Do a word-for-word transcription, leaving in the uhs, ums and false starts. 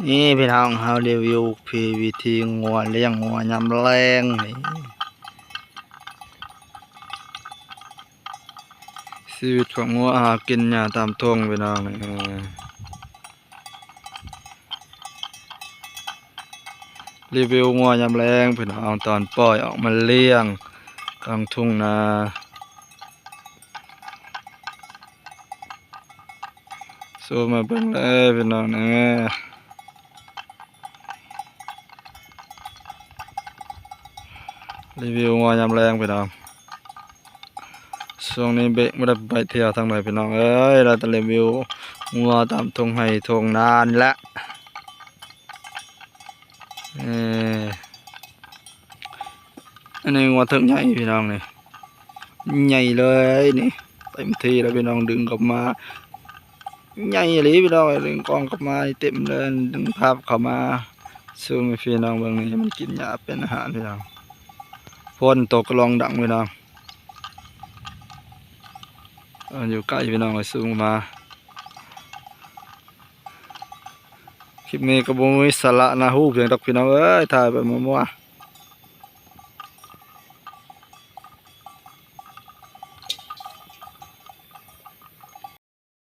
นี่พี่น้อง เฮารีวิวพีวีทีงัวเลี้ยงงัวยามแลงนี่ ชีวิตของงัวหากินหญ้าตามทุ่งพี่น้อง เออ รีวิวงัวยามแลงพี่น้อง ตอนปล่อยออกมาเลี้ยงกลางทุ่งนา ซูมมาเบิ่งเลยพี่น้องเอ้ย รีวิวงัวยามแลงพี่น้อง ช่วงนี้เบรกบ่ได้ไปเที่ยวทางใดพี่น้องเอ้ย ได้แต่รีวิวงัวตามทุ่งไฮ่ทุ่งนานี่แหละ เอ้ย อันนี้งัวเถิกใหญ่พี่น้องนี่ ใหญ่เลยนี่ เต็มที่แล้วพี่น้อง ดึงกลับมา ใหญ่อีหลีพี่น้อง ดึงกองกลับมาเต็มเลย ดึงภาพเข้ามา ซูมให้พี่น้องเบิ่งนี่ มันกินหญ้าเป็นอาหารพี่น้อง ฝนตกก็ร้องดังพี่น้อง เออ อยู่ใกล้พี่น้อง ไปซูมมา คลิปนี้ก็บ่มีสาระน่าฮู้เพียงดอกพี่น้องเอ้ย ถ่ายไปมั่ว